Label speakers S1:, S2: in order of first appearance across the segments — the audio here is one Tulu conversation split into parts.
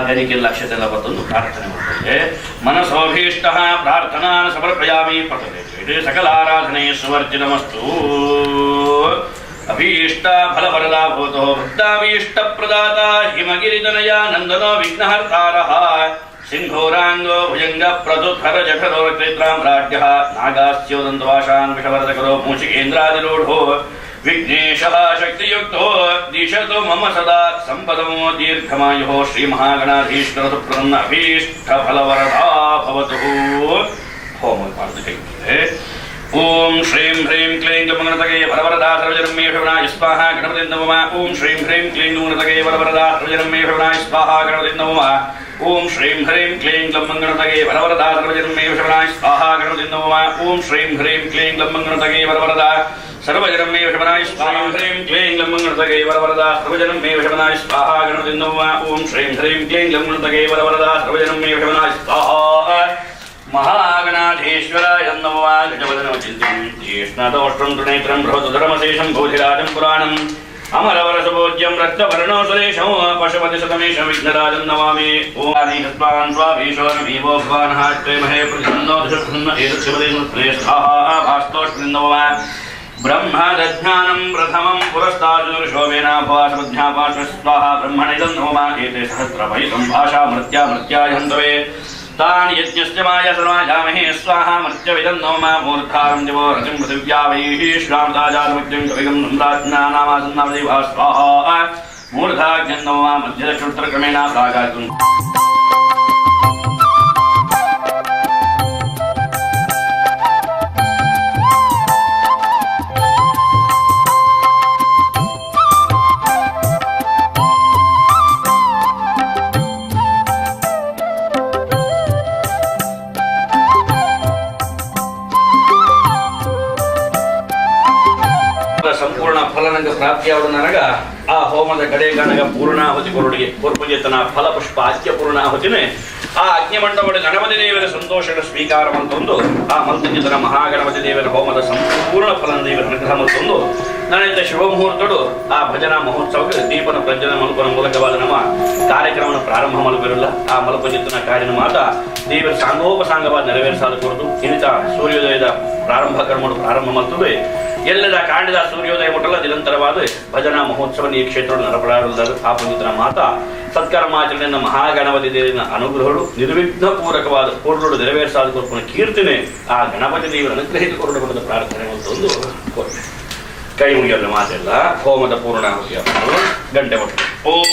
S1: ಬೆನಿಕೆ ಲಕ್ಷತೆಲ್ಲ ಬತ್ತೊಂದು ಪ್ರಾರ್ಥನೆ ಮಾಡ್ತದೆ. ಮನಸೋಭೀಷ್ಟ ಪ್ರಾರ್ಥನಾ ಸಮರ್ಪಯಾಮಿ ಪಠತೆ ಸಕಲಾರಾಧನೆ ಸುವರ್ಜಿತಮಸ್ತು. ಅಭೀಷ್ಟ ಫಲಫಲದಾ ಭವತೋ ಭಕ್ತಾಭೀಷ್ಟ ಪ್ರದಾತ ಹಿಮಗಿರಿತನಯ ನಂದನೋ ವಿಘ್ನಹರ್ತಾರಃ ಸಿಂಧೂರಾಂಗೋ ಭುಜಂಗ ಪ್ರದುಧರ ಜಠರೋ ಕ್ಷೇತ್ರಾಮ್ರಾಡ್ಯಃ ನಾಗಾಸ್ಯೋದಂತವಾಶಾನ್ ವಿಷವರದಕರೋ ಮೂಷಿಕೇಂದ್ರಾದಿರೂಢೋ ವಿಘ್ನೇಶಃ ಶಕ್ತಿಯುಕ್ತೋ ದಿಶತು ಮಮ ಸದಾ ಸಂಪದಮೋ ದೀರ್ಘಮಾಯುಃ ಶ್ರೀಮಹಾಗಣಾಧೀಶ್ವರ ಸುಪ್ರಸನ್ನ ಅಭೀಷ್ಟ ಫಲವರದಾ ಭವತು. ಹೋಮ ಮಾಡಿದ ಕೈ. ಓಂ ಶ್ರೀಂ ಹ್ರೀಂ ಕ್ಲೀಂ ಗಮನತಗೆ ವರವರದಾ ಸರ್ವಜನಮೇ ಭವನಾಯ ಸ್ವಾಹ ಗಣಪತಿ ನಮಃ. ಓಂ ಶ್ರೀಂ ಹ್ರೀಂ ಕ್ಲೀಂ ಗಮನತಗೆ ವರವರದಾ ಸರ್ವಜನಮೇ ಭವನಾಯ ಸ್ವಾಹ ಗಣಪತಿ ನಮಃ. ಓಂ ಶ್ರೀಂ ಹ್ರೀಂ ಕ್ಲೀಂ ಗಮನತಗೆ ವರವರದಾ ಸರ್ವಜನಮೇ ಭವನಾಯ ಸ್ವಾಹ ಗಣಪತಿ ನಮಃ. ಓಂ ಶ್ರೀಂ ಹ್ರೀಂ ಕ್ಲೀಂ ಗಮನತಗೆ ವರವರದಾ ಸರ್ವಜನಮೇ ಭವನಾಯ ಸ್ವಾಹ ಹ್ರೀಂ ಕ್ಲೀಂ ಗಮನತಗೆ ವರವರದಾ ಸರ್ವಜನಮೇ ಭವನಾಯ ಸ್ವಾಹ ಗಣಪತಿ ನಮಃ. ಓಂ ಶ್ರೀಂ ಹ್ರೀಂ ಕ್ಲೀಂ ಗಮನತಗೆ ವರವರದಾ ಸರ್ವಜನಮೇ ಭವನಾಯ ಸ್ವಾಹ ಮಹಾಗಣಾಧೀಶ್ವರಾಯ ನಮಃ. ಗಜವದನಮಚಿಂತ್ಯಂ ತೀಕ್ಷ್ಣದೋಷ್ಟ್ರಂ ತ್ರಿನೇತ್ರಂ ಬೃಹದುಧರಮಶೇಷಂ ಭೂಧಿರಾಜಂ ಪುರಾಣಂ ಅಮರವರಸಭೋಜ್ಯಂ ರಕ್ತವರ್ಣೋ ಸುರೇಶಂ ಪಶುಪತಿಸುತಮೇಶಂ ವಿಘ್ನರಾಜಂ ನಮಾಮಿ. ಓಂ ಆದಿಹಸ್ವಾನ್ ಸ್ವಾಭೀಶೋರ್ವೀವೋ ಭವಾನಃ ತ್ವೇಮಹೇ ಪ್ರತಿಸನ್ನೋ ದಶಸ್ಸನ್ನ ಏತತ್ಸಿವದೇಶ್ರೇಷ್ಠಾಃ ಭಾಸ್ತೋಷ್ಮಿನ್ನವಮ ಬ್ರಹ್ಮದಜ್ಞಾನಂ ಪ್ರಥಮಂ ಪುರಸ್ತಾಜುರ್ಶೋಭೇನಾಭವಾಸಮಧ್ಯಾಪಾಶ್ವ ಸ್ವಾಹ ಬ್ರಹ್ಮಣಿದಂ ನಮಃ. ಏತೆ ಸಹಸ್ರವೈ ಸಂಭಾಷಾ ಮೃತ್ಯ ಮೃತ್ಯಾಯ ಹन्तवे तानि यज्ञस्य माया सर्वाजामहे स्वाहा मृत्यविदं नमः. मूर्धारं दिवो रतिं पृथिव्या वैः श्रामदाजातमग्निं कविगं सम्राज्ञानामासन्नामदेवः स्वाहा मूर्धाज्ञं नमः. मध्यदक्षिणोत्तरक्रमेण प्रागातुं ಸಂಪೂರ್ಣ ಫಲನಂಗ ಪ್ರಾಪ್ತಿಯಾವಡು ನನಗ ಆ ಹೋಮದ ಕಡೆಗಣಗ ಪೂರ್ಣಾಹುತಿ ಕೊರುಡಿಗೆ ಕೊರ್ಪುಜತನ ಫಲಪುಷ್ಪ ಆದ್ಯ ಪೂರ್ಣಾಹುತಿನೇ ಆ ಅಗ್ನಿಮಂಡಪದ ಗಣಪತಿ ದೇವರ ಸಂತೋಷದ ಸ್ವೀಕಾರ ಮಂತೊಂದು ಆ ಮಂತ್ರಜಿತನ ಮಹಾಗಣಪತಿ ದೇವರ ಹೋಮದ ಸಂಪೂರ್ಣ ಫಲನ ದೇವರ ಅನುಗ್ರಹ ಮಂತೊಂದು ನಾನಿದ್ದ ಶುಭ ಮುಹೂರ್ತಡು ಆ ಭಜನಾ ಮಹೋತ್ಸವಕ್ಕೆ ದೀಪನ ಪ್ರಜ್ವಲನ ಮಲ್ಪನ ಮೂಲಕವಾದ ನಮ್ಮ ಕಾರ್ಯಕ್ರಮವನ್ನು ಪ್ರಾರಂಭ ಮಲ್ಪಿರಲ್ಲ. ಆ ಮಲ್ಪಜಿತನ ಕಾರ್ಯನ ಮಾತ ದೇವರ ಸಾಂಗೋಪಸಾಂಗವಾದ ನೆರವೇರಿಸಾದ ಕೊರದು ಇನ್ನಿತ ಸೂರ್ಯೋದಯದ ಪ್ರಾರಂಭ ಕರ್ಮಗಳು ಪ್ರಾರಂಭ ಮಲ್ತದೆ. ಎಲ್ಲದ ಕಾಂಡದ ಸೂರ್ಯೋದಯ ಮುಟ್ಟಲ ನಿರಂತರವಾದ ಭಜನಾ ಮಹೋತ್ಸವ ಈ ಕ್ಷೇತ್ರ ನರಪಡಾಡುವುದಾದ ಆ ಪವಿತ್ರ ಮಾತಾ ಸತ್ಕರ್ಮಾಚರಣೆಯನ್ನು ಮಹಾಗಣಪತಿ ದೇವನ ಅನುಗ್ರಹಗಳು ನಿರ್ವಿಘ್ನ ಪೂರಕವಾದ ಪೂರ್ಣರು ನೆರವೇರಿಸಾದ ಕೊರ್ಪುನ ಕೀರ್ತನೆ ಆ ಗಣಪತಿ ದೇವರ ಅನುಗ್ರಹಿತ ಕೊರಡು ಬರದ ಪ್ರಾರ್ಥನೆ ಅಂತ ಒಂದು ಕೋರ್ಪೆ. ಕೈ ಮುಗಿಯೋದು ಮಾತೆಲ್ಲ ಹೋಮದ ಪೂರ್ಣಾಹುತಿಯ ಗಂಟೆ ಕೊಟ್ಟು ಓಂ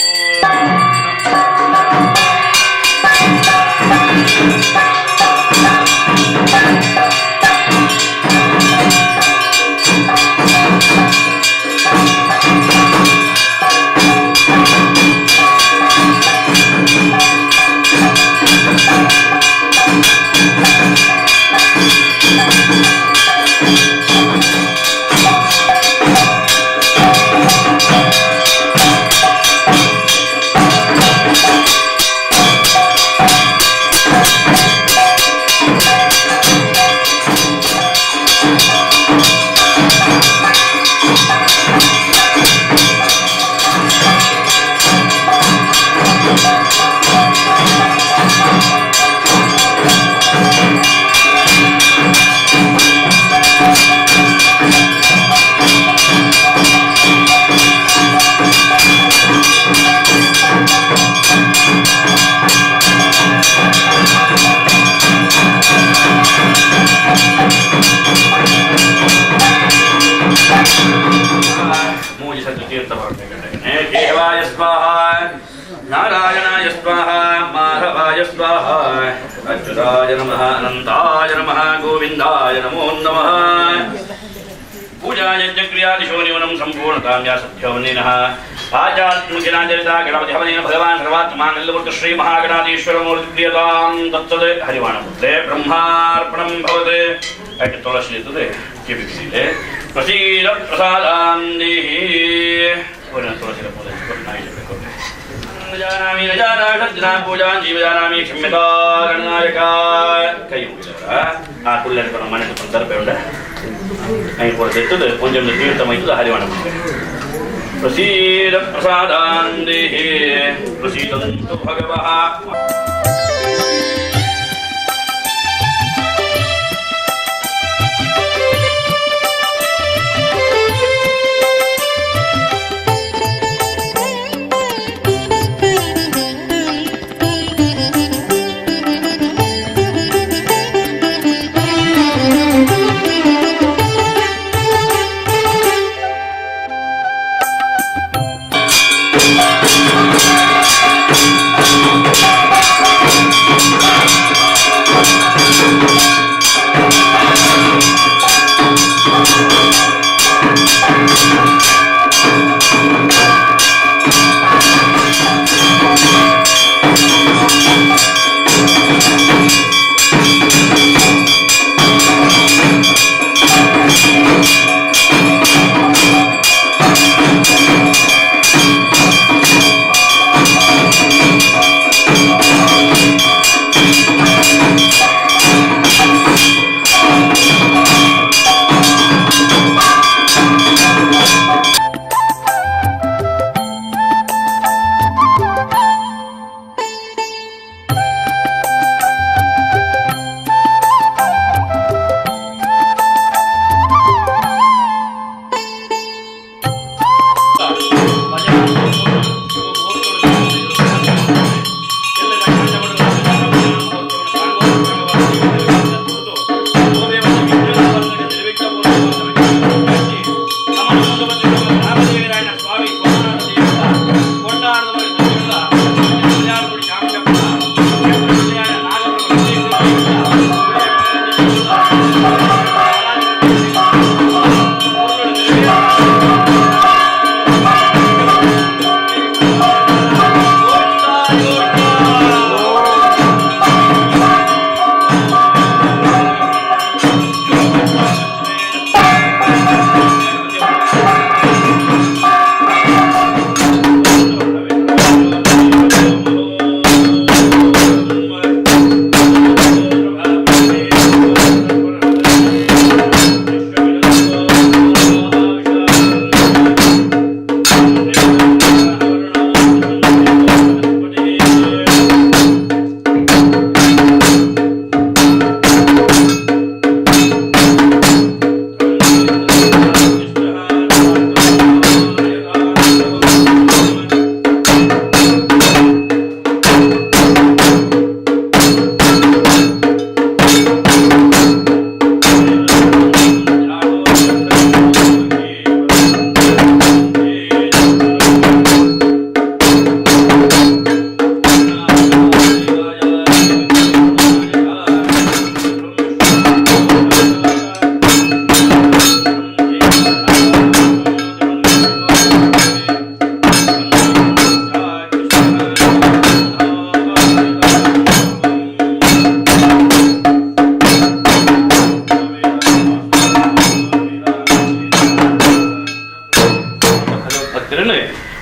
S1: ಕೇಶವಾಯ ಸ್ವಾಹ ನಾರಾಯಣಾಯ ಸ್ವಾಹ ಮಾಧವಾಯ ಸ್ವಾಹ ಅಚ್ಯುತಾಯ ನಮಃ ಅನಂತಾಯ ನಮಃ ಗೋವಿಂದಾಯ ನಮೋ ನಮಃ. ಪೂಜಾ ಯಜ್ಞಕ್ರಿಯಾದಿಶೋ ನಿವನಂ ಸಂಪೂರ್ಣತಾಂ ಸತ್ಯವನೇನಃ ಆಚಾತ್ಮಕಿನಾಚರಿತ ಗಣಪತಿ ಹವನೇನ ಭಗವಾನ್ ಸರ್ವಾತ್ಮಾನಲ್ಲವರ್ತ ಶ್ರೀ ಮಹಾಗಣಾಧೀಶ್ವರ ಮೂರ್ತಿ ಕ್ರಿಯತಾಂ ತತ್ತದೆ ಹರಿವಾಣ ಮುದ್ರೆ ಬ್ರಹ್ಮಾರ್ಪಣಂ ಭವತೆ. ಅಟ್ಟು ತುಳಸಿ ಇರ್ತದೆ ಕಿಬಿಸಿದೆ ಪ್ರಸೀದ ಪ್ರಸಾದಾಂ ದೇಹಿ. ತುಳಸಿ ಜಾನಾಮಿ ನ ಜಾನಾಮಿ ಸಜ್ಜನಾ ಪೂಜಾಂ ಜೀವಜಾನಾಮಿ ಕ್ಷಮ್ಯತಾ ಗಣನಾಯಕ. ಕೈ ಮುಗಿದವರ ಆ ಕುಳ್ಳೆಡ್ಕೊಂಡು ಮನೆ ದರ್ಬೆ ಉಂಡ ಐನ್ ಪೂರ ತೆತ್ತದು ಒಂಜೊಂದು ತೀರ್ಥ ಮೈತದ ಹರಿವಾಣ ಮುದ್ರೆ. ಪ್ರಸೀದ ಪ್ರಸಾದಾನ್ ದೇಹಿ ಪ್ರಸೀದಂತು ಭಗವಃ.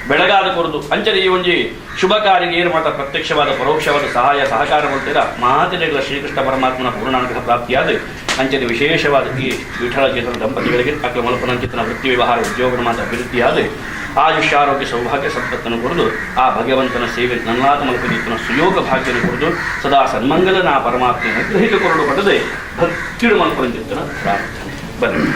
S1: ಬೆಳಗಾದ ಕೊರದು ಅಂಚನೆ ಈ ಒಂಜಿ ಶುಭ ಕಾರ್ಯ ಏನು ಮಾತ್ರ ಪ್ರತ್ಯಕ್ಷವಾದ ಪರೋಕ್ಷವಾದ ಸಹಾಯ ಸಹಕಾರ ಕೊಡ್ತೀರ ಮಾತಿನ ಶ್ರೀಕೃಷ್ಣ ಪರಮಾತ್ಮನ ಪೂರ್ಣಾನುಗ್ರಹ ಪ್ರಾಪ್ತಿಯಾದ ಅಂಚನೆ ವಿಶೇಷವಾದ ಈ ವಿಠಲ ಚೇತನ ದಂಪತಿಗಳಿಗೆ ಅಕ್ಲ ಮಲ್ಪನಂಚಿತನ ವೃತ್ತಿ ವ್ಯವಹಾರ ಉದ್ಯೋಗದ ಮಾತ್ರ ಅಭಿವೃದ್ಧಿಯಾದ ಆಯುಷ್ಯ ಆರೋಗ್ಯ ಸೌಭಾಗ್ಯ ಸಂಪತ್ತನ್ನು ಕೊರದು ಆ ಭಗವಂತನ ಸೇವೆ ನನ್ನಾದ ಮಲ್ಪಜಿತನ ಸುಯೋಗ ಭಾಗ್ಯನ ಕೊರದು ಸದಾ ಸನ್ಮಂಗಲನ ಆ ಪರಮಾತ್ಮನ ಗ್ರಹಿತ ಕೊರಡು ಪಡೆದೇ ಭಕ್ತಿಡು ಮಲ್ಪನಂಚಿತನ ಪ್ರಾರ್ಥನೆ. ಬನ್ನಿ.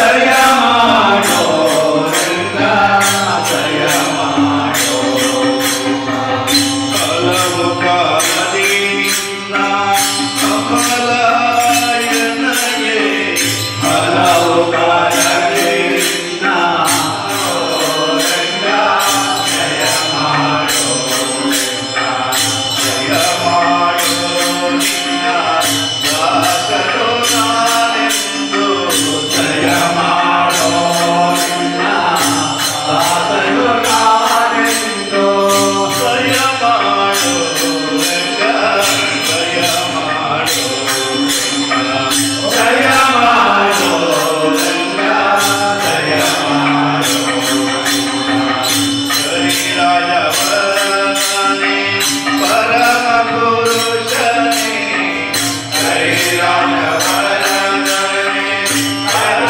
S2: ದಯ ಮಾಡೋ ರಂಗ ದಯ ಮಾಡೋ.
S3: ಹಲವು ಕಾಲದಿ ನಿನ್ನ ಕಮಲಾಯನಗೆ
S2: ಹಲವು ಕಾಲದಿ ನಿನ್ನ ರಂಗ ದಯ ಮಾಡೋ
S3: ದಯ ಮಾಡೋ ನಿನ್ನ ದಾಸರು ನಾನೆಂದು
S2: ದಯ ಮಾಡೋ ನಿನ್ನ ದಾಸರು ನಾನೆಂದು.
S3: ದಯ ಮಾಡೋ ರಂಗ ದಯ ಮಾಡೋ
S2: ದಯ ಮಾಡೋ ರಂಗ ದಯ ಮಾಡೋ.
S3: ಹರಿರಾಜವರನೇ ಪರಮ ಪುರುಷನೇ ಹರಿರಾಜವರನೇ ಪರಮ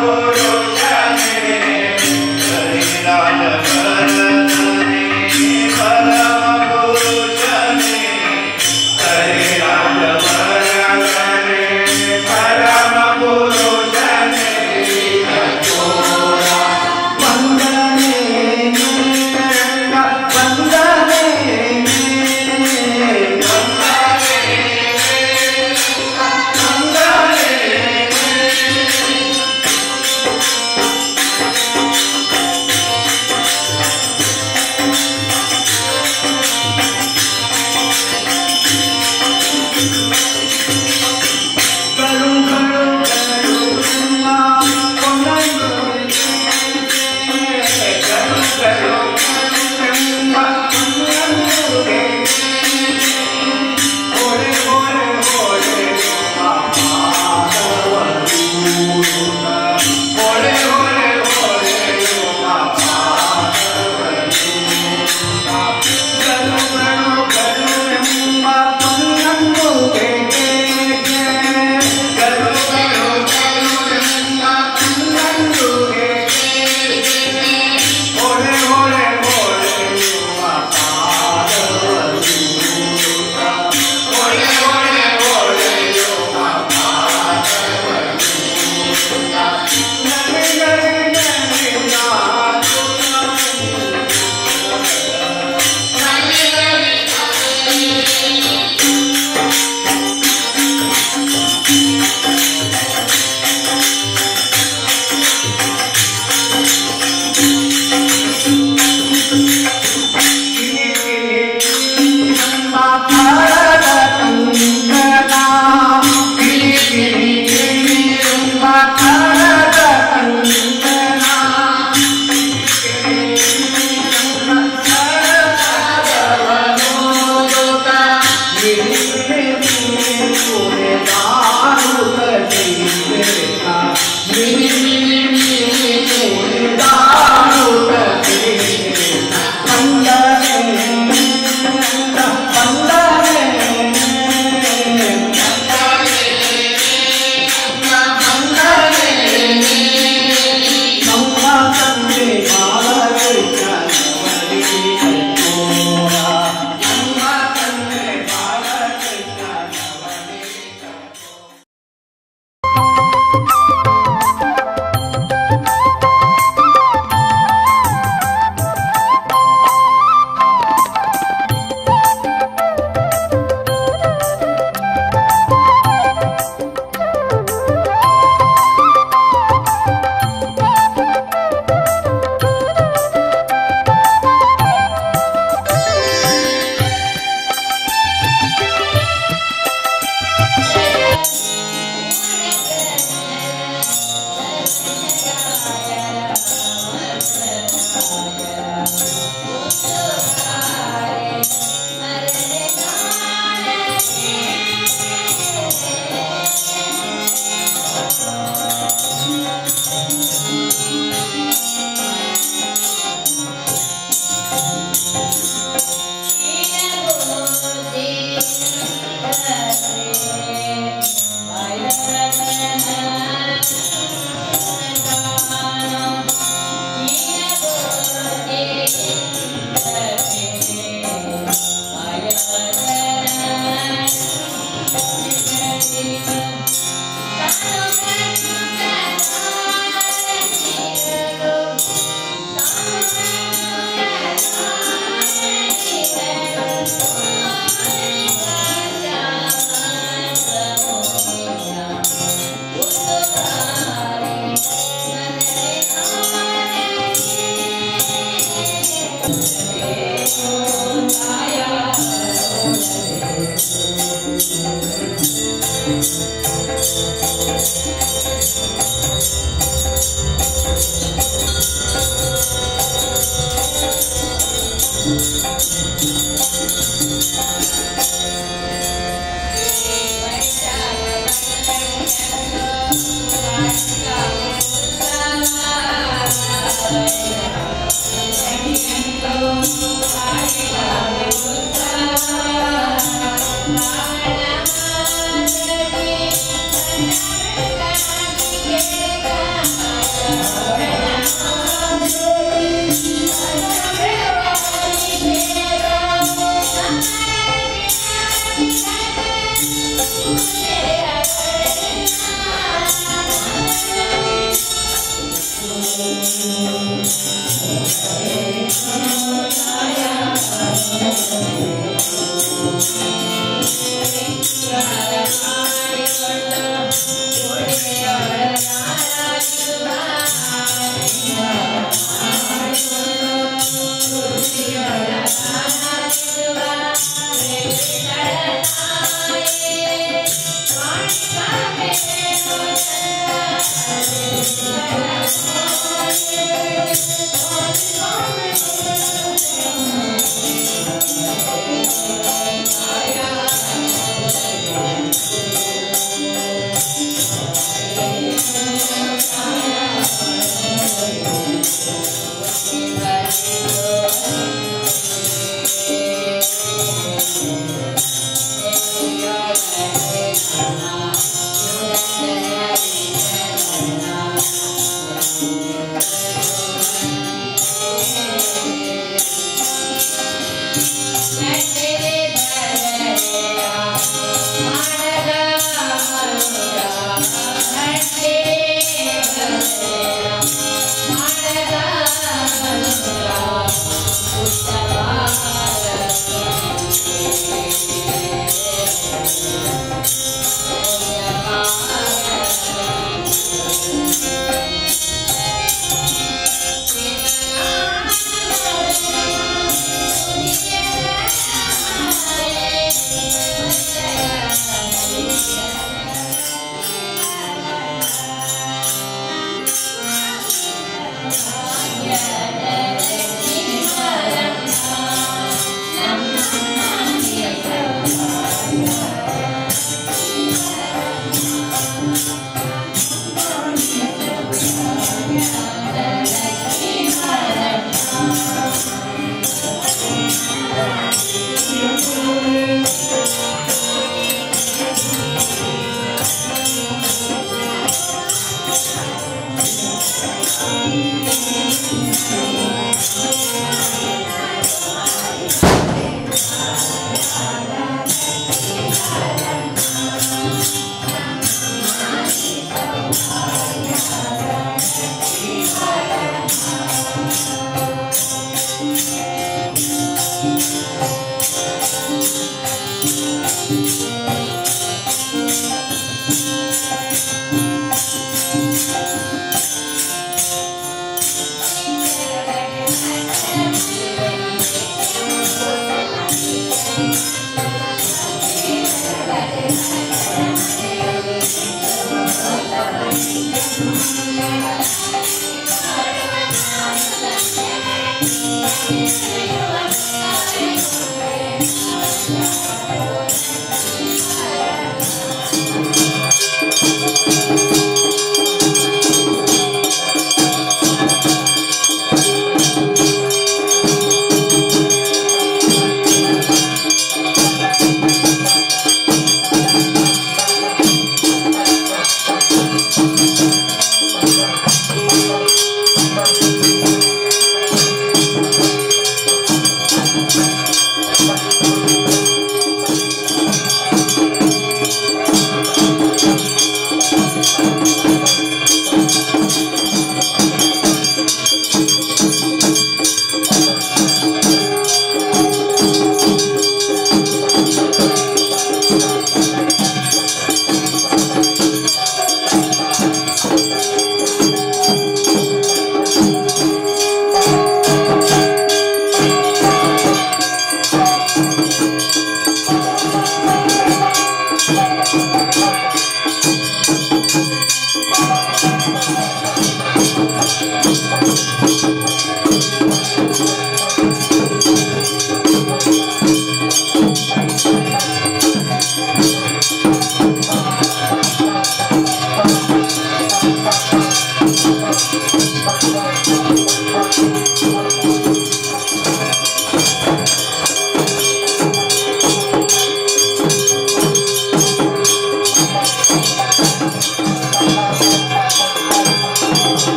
S3: ಪುರುಷನೇ ಹರಿರಾಜವರನೇ ಪರಮ ಪುರುಷನೇ
S2: ಹರಿರಾಜವರನೇ ಪರಮ ಪುರುಷನೇ. ವಂದನೆ ರಂಗ ವಂದನೆ ವಂದನೆ.
S4: Yeah.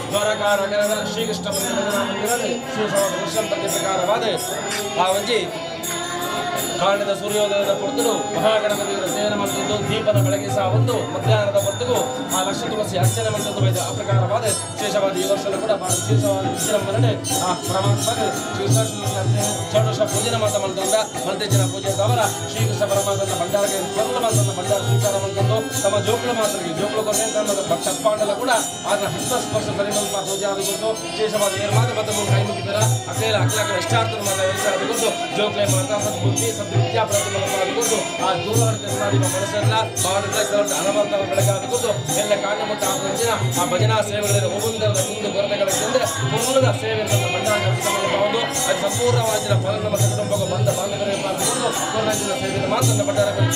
S4: ದ್ವಾರಕಾ ನಗರದ ಶ್ರೀಕೃಷ್ಣ ಪ್ರತಿ ಪ್ರಕಾರವಾದ ಆ ಒಂಜಿ ಕಾರಣದ ಸೂರ್ಯೋದಯದ ಪೊರ್ತುಡು ಮಹಾಗಣಪತಿಯವರ ಸೇವನೆ ಮಾಡ್ತಿದ್ದು ದೀಪದ ಬೆಳಗ್ಗೆ ಸಹ ಒಂದು ಮಧ್ಯಾಹ್ನದ ಹೊತ್ತಿಗೂ ಆ ಲಕ್ಷ ತುಳಸಿ ಅರ್ಚನೆ ಮಾಡ್ತಿದ್ದು ಆ ಪ್ರಕಾರವಾದ ವಿಶೇಷವಾದ ಈ ವರ್ಷವೂ ಕೂಡ ಬಹಳ ವಿಶೇಷವಾದ ವಿಜೃಂಭಣೆ ಆ ಪರಮಾತ್ಮಗೆ ಶ್ರೀಕೃಷ್ಣ ಅರ್ಚನೆ ಷೋಡಶ ಪೂಜನೆ ಮಾತ ಮಾಡ್ತಂದ ಮಲ್ತೆಜ್ಜನ ಪೂಜೆ ಅವರ ಶ್ರೀಕೃಷ್ಣ ಪರಮಾತ್ಮನ ಭಂಡಾರಕ್ಕೆ ಸ್ವರ್ಣ ಮಾತನ್ನ ಭಂಡಾರ ಸ್ವೀಕಾರ ಮಾಡ್ಕೊಂಡು ತಮ್ಮ ಜೋಕುಳ ಮಾತ್ರಕ್ಕೆ ಜೋಕುಳ ಕೊನೆ ತಮ್ಮ ಭಕ್ತ ಕೂಡ ಆತನ ಹಸ್ತಸ್ಪರ್ಶ ಸರಿಮಲ್ಪ ಪೂಜೆ ಆದುಕೊಂಡು ವಿಶೇಷವಾದ ಏರ್ ಮಾತ್ರ ಮತ್ತೆ ಮೂರು ಕೈ ಮುಗಿದರ ಅಕೇಲ ಅಕ್ಲಾಕರ ಇಷ್ಟಾರ್ಥನ ಮಾತ ವ್ಯವಸಾಯ ಆದುಕೊಂಡು ಜೋಕ್ಲೆ ಮಾತಾ ಸದ್ಬುದ್ಧಿ ಸದ್ವಿದ್ಯಾ ಪ್ರತಿಫಲ ಆ ದೂರಾಡಿದ ಮನಸ್ಸೆಲ್ಲ ಬಾಡಿದ ಅನವರ್ತ ಬೆಳಗಾದುಕೊಂಡು ಎಲ್ಲ ಕಾರಣ ಮತ್ತು ಆ ಭಜನಾ ಸೇವೆಗಳಲ್ಲಿ ಒಬ್ಬೊಂದರದ ಮುಂದೆ ಕೊರತೆಗಳ ಅಂದರೆ ಪೂರ್ಣದ ಸೇವೆ ಭಂಡಾರ ಒಂದು ಅದು ಸಂಪೂರ್ಣವಾದ ಫಲ ನಮ್ಮ ಕುಟುಂಬಕ್ಕೆ ಬಂದ ಬಾಂಧವರಿಗೆ ಮಾಡಿಕೊಂಡು ಪೂರ್ಣಾಜಿನ ಸೇವೆಯನ್ನು ಮಾತ್ರ ಭಂಡಾರ ಬಂದು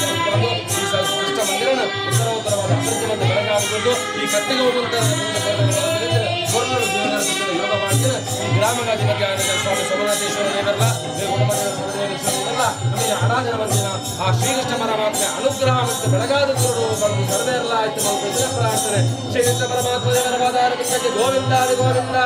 S4: ಈ ಕೃಷ್ಣ ಮಂದಿರನ ಉತ್ತರೋತ್ತರವಾದ ಅಭಿವೃದ್ಧಿ ಮತ್ತು ಬೆಳಗಾಗಿಕೊಂಡು ಈ ಕತ್ತಿಗೆ ಹೋಗುವಂತಹ ಮುಂದೆ ಕೊರತೆಗಳ ಕೊರಳು ಜೀವನ ಯೋಗ ಮಾಡಿದರೆ ಈ ಗ್ರಾಮಗಾಧಿಪತಿ ಆದ ಸ್ವಾಮಿ ಸೋಮನಾಥೇಶ್ವರ ದೇವರಲ್ಲ ದೇವರಲ್ಲ ನಮಗೆ ಆರಾಧನೆ ಮಂದಿರ ಆ ಶ್ರೀಕೃಷ್ಣ ಪರಮಾತ್ಮ ಅನುಗ್ರಹ ಮತ್ತು ಬೆಳಗಾದ ಗುರು ಬಂದು ಸರ್ವೇರಲ್ಲ ಆಯ್ತು ಬಂದು ಪ್ರಾರ್ಥನೆ. ಶ್ರೀಕೃಷ್ಣ ಪರಮಾತ್ಮ ದೇವರ ಪಾದಾರವಿಂದಕ್ಕೆ ಗೋವಿಂದ ಗೋವಿಂದ.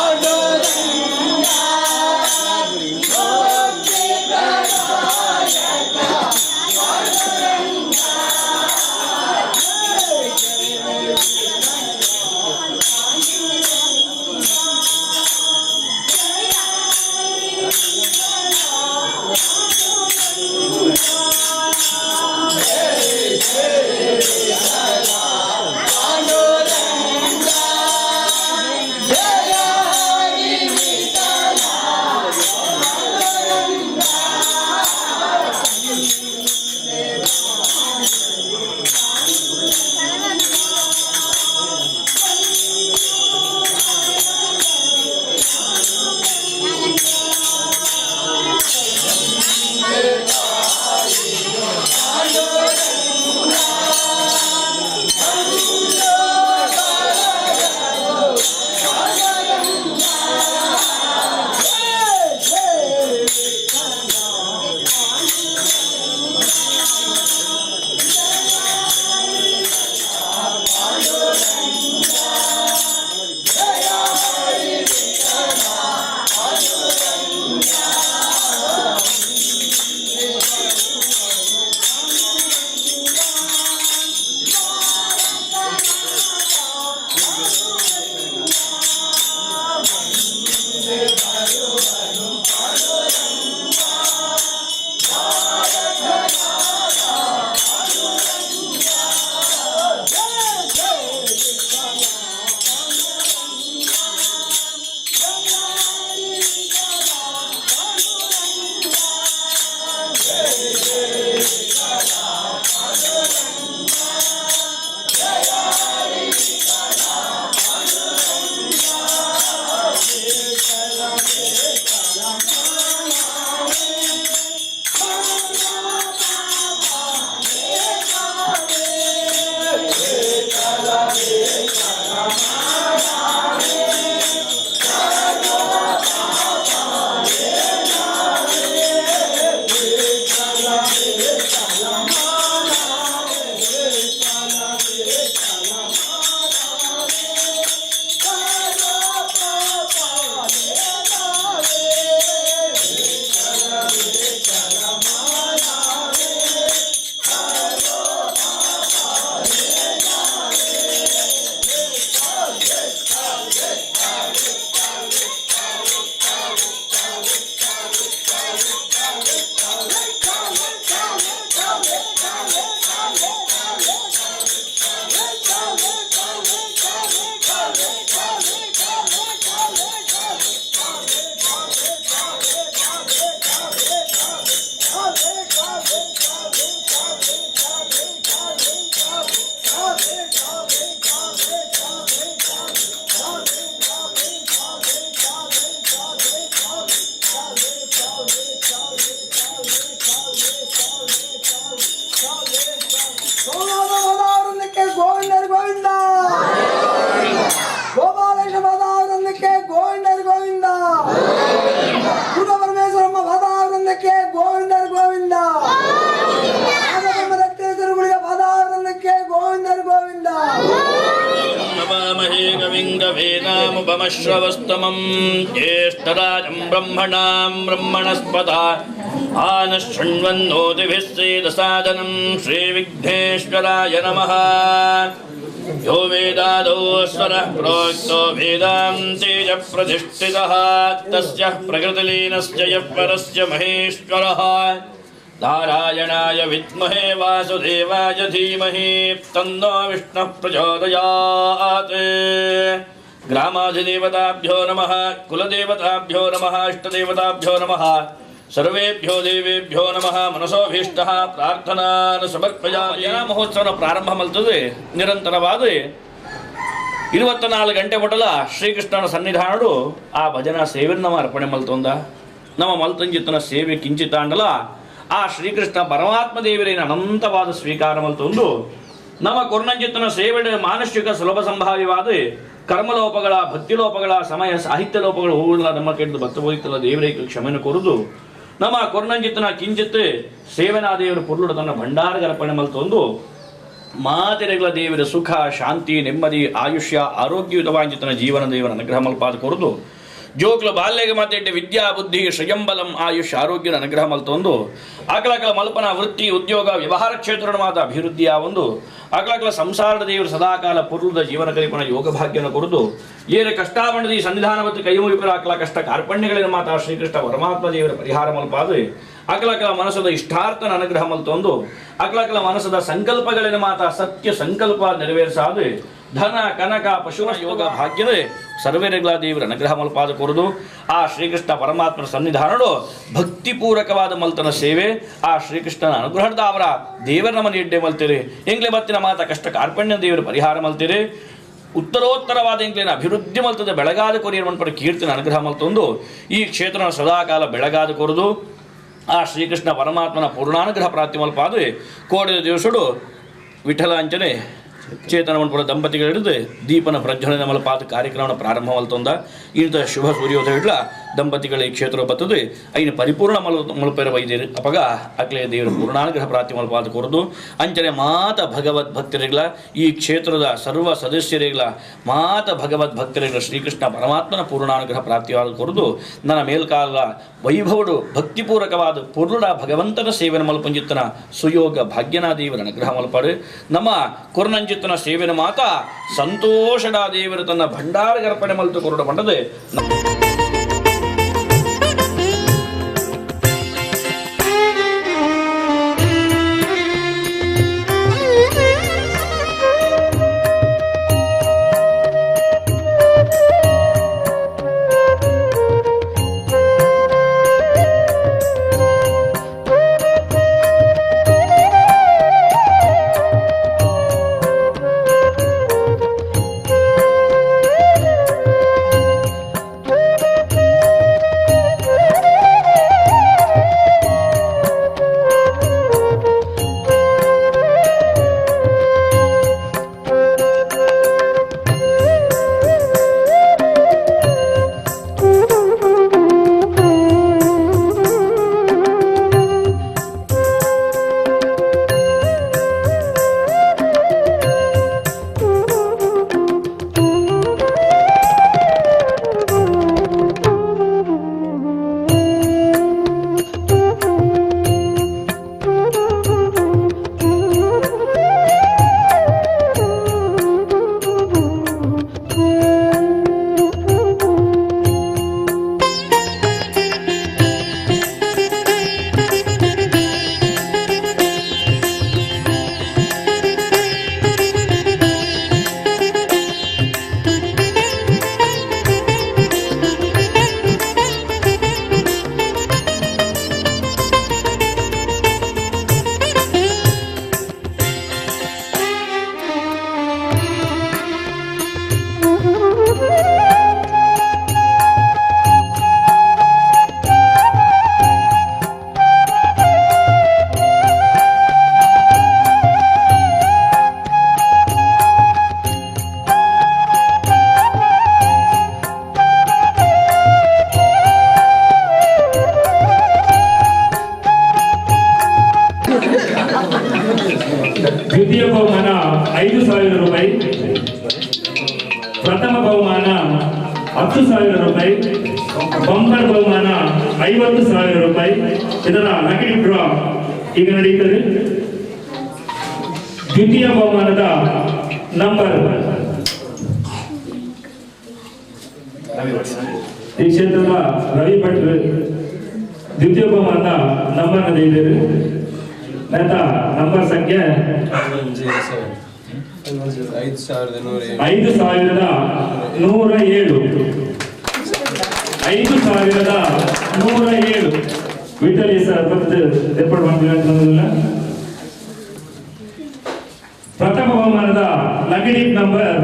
S2: Panduranga.
S1: हवामहे कविं कवीनामुपमश्रवस्तमं ज्येष्ठराजं ब्रह्मणां ब्रह्मणस्पता आनः शृण्वन्नोतिभिः सेदसादनं श्रीविघ्नेश्वराय नमः। यो वेदादौ स्वरः प्रोक्तो वेदान्ते च प्रतिष्ठितः तस्य प्रकृतिलीनस्य यः परस्य महेश्वरः। नारायणाय विद्महे वासुदेवाय धीमहि तन्नो विष्णुः प्रचोदयात्। ग्रामाधिदेवताभ्यो नमः, कुलदेवताभ्यो नमः, इष्टदेवताभ्यो नमः, सर्वेभ्यो देवेभ्यो नमः। मनसोभीष्टः प्रार्थनान् समर्पयामि. ಮಹೋತ್ಸವ ಪ್ರಾರಂಭ ಮಲ್ತದೆ ನಿರಂತರವಾದ 24 ಗಂಟೆ ಮೊದಲ ಶ್ರೀಕೃಷ್ಣನ ಸನ್ನಿಧಾನಡು ಆ ಭಜನಾ ಸೇವೆಯನ್ನು ನಮ್ಮ ಅರ್ಪಣೆ ಮಲ್ತೊಂದ ನಮ್ಮ ಮಲ್ತಂಜಿತನ ಸೇವೆ ಕಿಂಚಿತಾಂಡಲ ಆ ಶ್ರೀಕೃಷ್ಣ ಪರಮಾತ್ಮ ದೇವರೇನ ಅನಂತವಾದ ಸ್ವೀಕಾರ ಮಲ್ತೊಂದು ನಮ್ಮ ಕೊರ್ಣಂಜಿತನ ಸೇವೆ ಮಾನಸಿಕ ಸುಲಭ ಸಂಭಾವ್ಯವಾದ ಕರ್ಮಲೋಪಗಳ ಭಕ್ತಿಲೋಪಗಳ ಸಮಯ ಸಾಹಿತ್ಯ ಲೋಪಗಳ ಹೂವುಗಳ ನಮ್ಮ ಕೆಟ್ಟು ಭಕ್ತ ಬೋಧಿತಲ್ಲ ದೇವರೇ ಕ್ಷಮೆಯನ್ನು ಕೊರುದು ನಮ್ಮ ಕೊರ್ಣಂಜಿತನ ಕಿಂಚಿತ್ ಸೇವನಾ ದೇವರು ಪುರುಳು ತನ್ನ ಭಂಡಾರಗರ್ಪಣೆ ಮಲ್ತೊಂದು ಮಾತೆರೆಗಳ ದೇವರ ಸುಖ ಶಾಂತಿ ನೆಮ್ಮದಿ ಆಯುಷ್ಯ ಆರೋಗ್ಯಯುತವಾಂಜಿತನ ಜೀವನ ದೇವರ ಅನುಗ್ರಹ ಮಲ್ಪಾದ ಕೊರದು ಜೋಕ್ಲ ಬಾಲ್ಯಗೆ ಮಾತೆಡ್ಡೆ ವಿದ್ಯಾ ಬುದ್ಧಿ ಶ್ರಯಂಬಲಂ ಆಯುಷ್ಯ ಆರೋಗ್ಯದ ಅನುಗ್ರಹ ಮಲ್ತೊಂದು ಆಕಲಕಲ ಮಲ್ಪನ ವೃತ್ತಿ ಉದ್ಯೋಗ ವ್ಯವಹಾರ ಕ್ಷೇತ್ರದ ಮಾತ ಅಭಿವೃದ್ಧಿಯ ಒಂದು ಆಕಲಕಲ ಸಂಸಾರದ ದೇವರು ಸದಾಕಾಲ ಪುರುಳದ ಜೀವನ ಕಲಿಪನ ಯೋಗ ಭಾಗ್ಯನ ಕೊರದು ಏನ ಕಷ್ಟಾಪಣದ ಈ ಸನ್ನಿಧಾನ ಮತ್ತು ಕೈಮುಗಿಪರ ಆಕಲ ಕಷ್ಟ ಕಾರ್ಪಣ್ಯಗಳಿನ ಮಾತಾ ಶ್ರೀಕೃಷ್ಣ ಪರಮಾತ್ಮ ದೇವರ ಪರಿಹಾರ ಮಲ್ಪಾದ ಅಕಲಕಲ ಮನಸ್ಸದ ಇಷ್ಟಾರ್ಥನ ಅನುಗ್ರಹ ಮಲ್ತೊಂದು ಅಕಲಕಲ ಮನಸ್ಸದ ಸಂಕಲ್ಪಗಳಿನ ಮಾತಾ ಸತ್ಯ ಸಂಕಲ್ಪ ನೆರವೇರಿಸಾದ ಧನ ಕನಕ ಪಶುವ ಯೋಗ ಭಾಗ್ಯವೇ ಸರ್ವೇರೆಗಳ ದೇವರ ಅನುಗ್ರಹ ಮಲ್ಪಾದ ಕೊರದು ಆ ಶ್ರೀಕೃಷ್ಣ ಪರಮಾತ್ಮನ ಸನ್ನಿಧಾನಡು ಭಕ್ತಿಪೂರ್ವಕವಾದ ಮಲ್ತನ ಸೇವೆ ಆ ಶ್ರೀಕೃಷ್ಣನ ಅನುಗ್ರಹದ ಅವರ ದೇವರ ನಮ್ಮನ್ನು ಎಡ್ಡೆ ಮಲ್ತೀರಿ ಎಂಗ್ಲೆ ಬತ್ತಿನ ಮಾತ ಕಷ್ಟ ಕಾರ್ಪಣ್ಯ ದೇವರ ಪರಿಹಾರ ಮಲ್ತೀರಿ ಉತ್ತರೋತ್ತರವಾದ ಇಂಗ್ಲೇನ ಅಭಿವೃದ್ಧಿ ಮಲ್ತದ ಬೆಳಗಾದ ಕೊರಿಯರ್ ಮನ್ಪಡ ಕೀರ್ತನ ಅನುಗ್ರಹ ಮಲ್ತೊಂದು ಈ ಕ್ಷೇತ್ರನ ಸದಾಕಾಲ ಬೆಳಗಾದ ಕೊರದು ಆ ಶ್ರೀಕೃಷ್ಣ ಪರಮಾತ್ಮನ ಪೂರ್ಣಾನುಗ್ರಹ ಪ್ರಾಪ್ತಿ ಮಲ್ಪಾದ ಕೋಡಿದ ದಿವಸಡು ವಿಠಲಾಂಚನೆ ಚೇತನ ಮನ್ಪುರ ದಂಪತಿಗಳು ಹಿಡಿದು ದೀಪನ ಪ್ರಜ್ವಲನೆ ಮಲ್ಪಾದ ಕಾರ್ಯಕ್ರಮನ ಪ್ರಾರಂಭ ಮಲ್ತೊಂದ ಇಂಥ ಶುಭ ಸೂರ್ಯೋದಯ ಹಿಡ್ಲ ದಂಪತಿಗಳ ಈ ಕ್ಷೇತ್ರ ಬರ್ತದೆ ಐನ ಪರಿಪೂರ್ಣ ಮಲ್ಪೆರ ವೈದ್ಯರು ಅಪಗ ಅಕ್ಲೆ ದೇವರ ಪೂರ್ಣಾನುಗ್ರಹ ಪ್ರಾಪ್ತಿ ಮಲ್ಪಾದ ಕೊರದು ಅಂಚನೆ ಮಾತ ಭಗವದ್ ಭಕ್ತರಿಗಳ ಈ ಕ್ಷೇತ್ರದ ಸರ್ವ ಸದಸ್ಯರಿಗಳ ಮಾತ ಭಗವದ್ ಭಕ್ತರಿಗಳ ಶ್ರೀಕೃಷ್ಣ ಪರಮಾತ್ಮನ ಪೂರ್ಣಾನುಗ್ರಹ ಪ್ರಾಪ್ತಿಯಾದ ಕೊರದು ನನ್ನ ಮೇಲ್ಕಾಲ ವೈಭವಡು ಭಕ್ತಿಪೂರ್ವಕವಾದ ಪೂರ್ಣ ಭಗವಂತನ ಸೇವನ ಮಲ್ಪಂಜಿತ್ತನ ಸುಯೋಗ ಭಾಗ್ಯನಾ ದೇವರ ಅನುಗ್ರಹ ಮಲ್ಪಾಡು ನಮ್ಮ ಕೊರ್ನಂಜಿತ್ತನ ಸೇವನ ಮಾತ ಸಂತೋಷದ ದೇವರು ತನ್ನ ಭಂಡಾರ ಗರ್ಪಣೆ ಮಲ್ತು ಕೊರಡ ಮಂಡದೆ.
S2: Thank you.
S5: ಪ್ರಥಮ ಬಹುಮಾನ 10,000 ರೂಪಾಯಿ, ಬಂಪರ್ ಬಹುಮಾನ 50,000 ರೂಪಾಯಿ. ಇದರ ಲಕ್ಕಿ ಡ್ರಾ ಈಗ ನಡೆಯುತ್ತದೆ. ದ್ವಿತೀಯ ಬಹುಮಾನದ ನಂಬರ್ ಈ ಕ್ಷೇತ್ರದ ರವಿ ಭಟ್ ದ್ವಿತೀಯ ಬಹುಮಾನದ ನಂಬರ್ ನಡೆಯುತ್ತದೆ. ನಂಬರ್ ಸಂಖ್ಯೆ 5107. 5107. ವಿಠಲ್ ಸರ್ ಏರ್ಪಾಡು ಮಾಡಿಲ್ಲ. ಪ್ರಥಮ ಬಹುಮಾನದ ಲಕ್ಕಿ ನಂಬರ್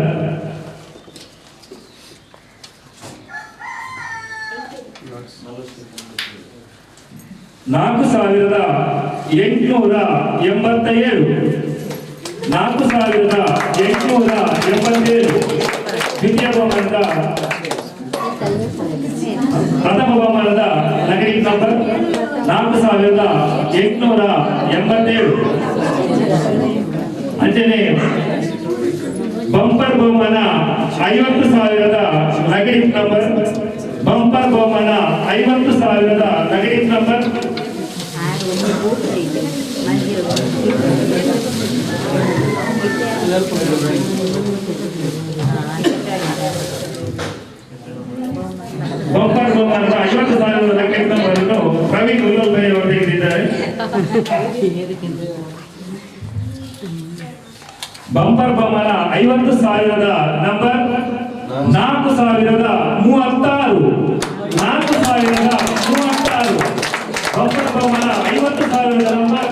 S5: 4887. 4887. ದ್ವಿತೀಯ ಬಹುಮಾನದ ಪ್ರಥಮ ಬಹುಮಾನದ ಲಕ್ಕಿ ನಂಬರ್ 4887. ಅಂಚನೆ ಬಂಪರ್ ಬಹುಮಾನ 50,000 ಲಕ್ಕಿ ನಂಬರ್. ಬಂಪರ್ ಬಹುಮಾನ 50,000 ಲಕ್ಕಿ ನಂಬರ್. ಬಂಪರ್ ಬಹುಮಾನದ 50,000 ಲಕ್ಕಿ ನಂಬರ್ ಅನ್ನು ಪ್ರವೀಣ್ ಉಲ್ಲಲ್ಬೈ ಅವರು ತೆಗೆದಿದ್ದಾರೆ. ಬಂಪರ್ ಬಹುಮಾನ 50,000 ನಂಬರ್ 4036. 4036. ಬಂಪರ್ ಬಹುಮಾನ 50,000 ನಂಬರ್